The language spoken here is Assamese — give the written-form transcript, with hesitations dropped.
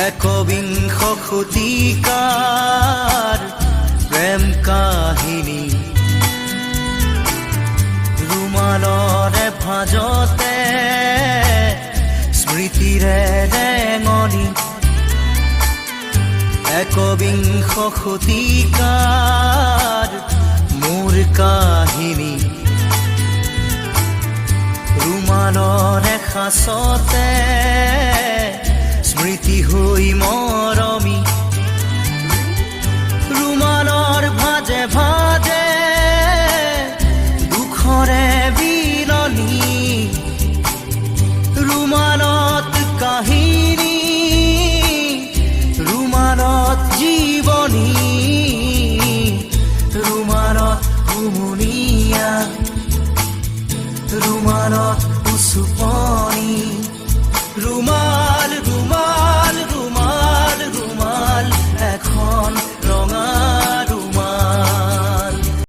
একবিংশ শতিকাৰ প্ৰেম কাহিনী। ৰুমালৰে ভাঁজতে স্মৃতিৰে ৰেঙনি, একবিংশ শতিকাৰ মোৰ কাহিনী। ৰুমালৰে সাঁচতে স্মৃতি হৈ মই